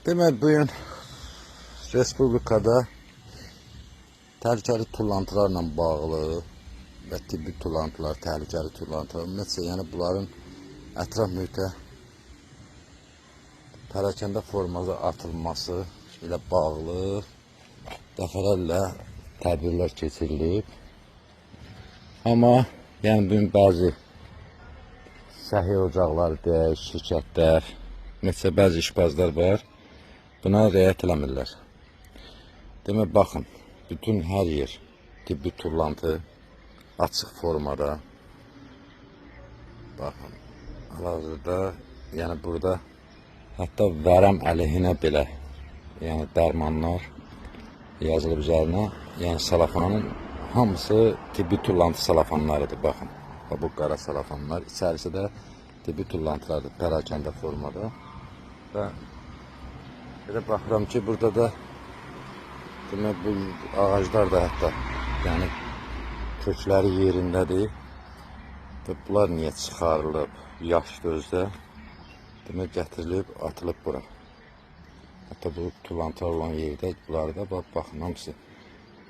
Demək, bu gün Respublikada təhlükəli tullantılarla bağlı və tibbi tullantılar, təhlükəli tullantılar, ümumiyyətcə, yəni bunların ətraf mühitə pərakəndə formada atılması ilə bağlı dəfələrlə tədbirlər keçirilib. Amma yəni bu gün bəzi səhiyyə ocaqları deyək, şirkətlər, neçə bəzi işbazlar var, buna riayət eləmirlər. Demək, baxın, bütün hər yer tibbi tullantı açıq formada. Baxın, hal-hazırda, yəni burada hətta vərəm əleyhinə belə, yəni dərmanlar yazılıb üzərinə, yəni salafanın hamısı tibbi tullantı salafanlarıdır, baxın. Bax, bu qara salafanlar, içərisi də tibbi tullantılardır, pərakəndə formada. Və belə baxıram ki, burada da demək, bu ağaclar da hətta, yəni kökləri yerindədir. Və bunlar niyə çıxarılıb yaş gözdə? Demək, gətirilib, atılıb bura. Hətta bu tullantılar olan yerdə, bunları da bax, baxın, hamısı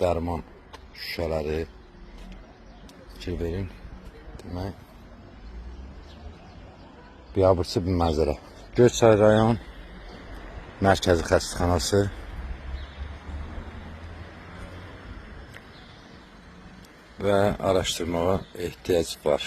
dərman şüşələri. Fikir verin. Demək, biabırçı bir mənzərə. Göyçay rayon Mərkəzi Xəstəxanası. Və araşdırmağa ehtiyac var.